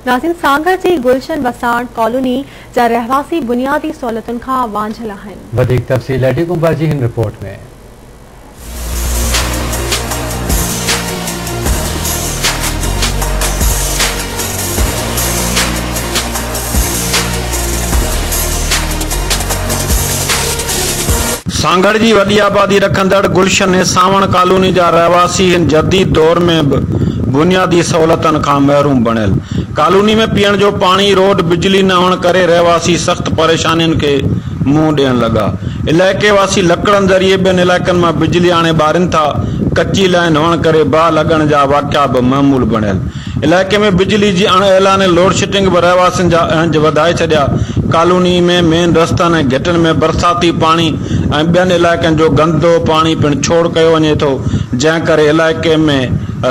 ناظرين سانگهڙ جي گلشن وساڻ ڪالوني جا رهواسي بنيادي سهولتن کان وانجهيل آهن. وڌيڪ تفصيل اي ڊي ڪنڀر جي هن رپورٽ ۾. سانگهڙ جي وڏي آبادي رکندڙ گلشن سانوڻ ڪالوني جا رهواسي هن جديد دور ۾ به بنيادي سهولتن کان محروم بڻيل ڪالوني ۾ پيئڻ جو پاڻي، روڊ، بجلي نه هئڻ ڪري رهواسي سخت پريشانين کي منهن ڏيڻ لڳا. علائقي واسي لڪڙن ذريعي ٻين علائقن مان بجلي آڻي ٻارين ٿا، ڪچي لائين هئڻ ڪري باهه لڳڻ جا واقعا به معمول بڻيل. علائقي ۾ بجلي جي اڻ اعلانيل لوڊشيڊنگ به رهواسين جا اهنج وڌائي ڇڏيا، ڪالوني ۾ مين رستن ۽ گهٽين ۾ برساتي پاڻي ۽ ٻين علائقن جو گندو پاڻي پڻ ڇوڙ ڪيو وڃي ٿو، جنهن ڪري علائقي ۾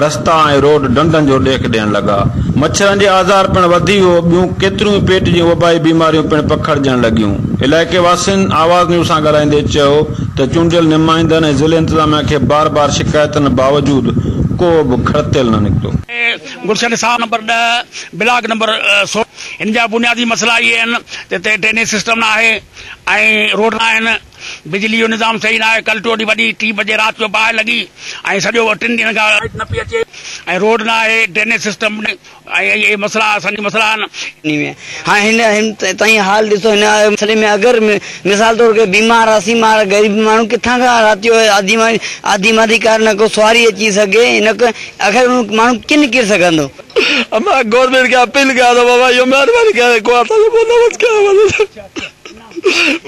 رستا ۽ روڊ ڍنڍن جو ڏيک ڏيڻ لڳا. مڇرن جي آزار پڻ وڌي ويو، ٻيون ڪيتريون ئي پيٽ جون وبائي بيماريون پڻ پکڙجڻ لڳيون. علائقي واسين آواز نيوز سان ڳالهائيندي چيو ته چونڊيل نمائندن ۽ ضلعي انتظاميا کي بار بار شڪايتن باوجود ڪو به کڙتيل نه نڪتو. گلشن صاحب نمبر ڏهه بلاڪ نمبر 16 هن جا بنيادي مسئلا اهي آهن ته هتي ڊرينيج سسٽم نه آهي ۽ روڊ نه آهن بجلي جو نظام صحيح نه آهي ڪل ٽيون ڏينهن وڏي ٽين بجي رات جو باهه لڳي ۽ سڄو ٽن ڏينهن کان لائيٽ نه پئي اچي ۽ روڊ نه آهي ڊرينيج سسٽم ۽ اهي مسئلا اسان جا مسئلا آهن. ۾ هاڻي هن هن تائين حال ڏسو هن مسئلي ۾ اگر مثال طور ڪي بيمار آ سيمار غريب ماڻهو ڪٿان کان رات جو آڌي آڌي ماڌي ڪار نه ڪو سواري اچي سگهي نه ڪو آخر ماڻهو ڪن ڪري سگهندو. مان گورنمينٽ کي اپيل ڪيان ٿو بابا اهو مهرباني ڪري ڪو اسان جو بندوبست ڪيو وڃي.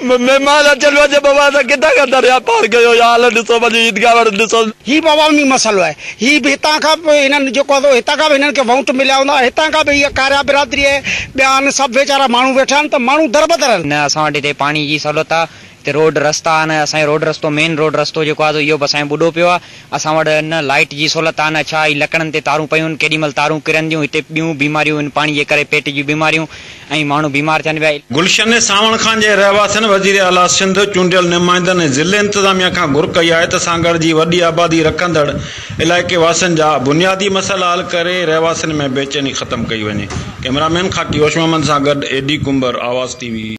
مهمان اچن وڃن بابا اسان ڪٿان کان درياء پار ڪيون اهو حال ڏسو وڃي عيدگاهه وٽ ڏسو. هي به عوامي مسئلو آهي. هي به هتان کان به هنن جيڪو آهي سو هتان کان به هنن کي وونٽ مليا هوندا هتان کان به هيء ڪاريا برادري ۽ ٻيا آهن سڀ ويچارا ماڻهو ويٺا آهن ته ماڻهو دربدر آهن. نه اسان وٽ هتي پاڻي جي سهولت آ هتي روڊ رستا آهن اسان جو روڊ رستو مين روڊ رستو جيڪو آ سو اهو به اسان جو ٻڏو پيو آ اسان وٽ نه لائيٽ جي سهولت آ نه ڇا هي لڪڙن تي تارون پيون آهن ڪيڏي مهل تارون ڪرنديون هتي ٻيون بيماريون آهن پاڻي جي ڪري پيٽ جون بيماريون ۽ ماڻهو بيمار ٿين پيا. گلشن سانوڻ خان جي رهواسين وزيراعليٰ سنڌ، چونڊيل نمائندن ۽ ضلعي انتظاميا کان گهر ڪئي آهي ته سانگهڙ جي وڏي آبادي رکندڙ علائقي واسين جا بنيادي مسئلا حل ڪري رهواسين ۾ بيچيني ختم ڪئي وڃي. ڪئميرا مين خاڪي هوش محمد سان گڏ اي ڊي ڪنڀر، آواز ٽي وي.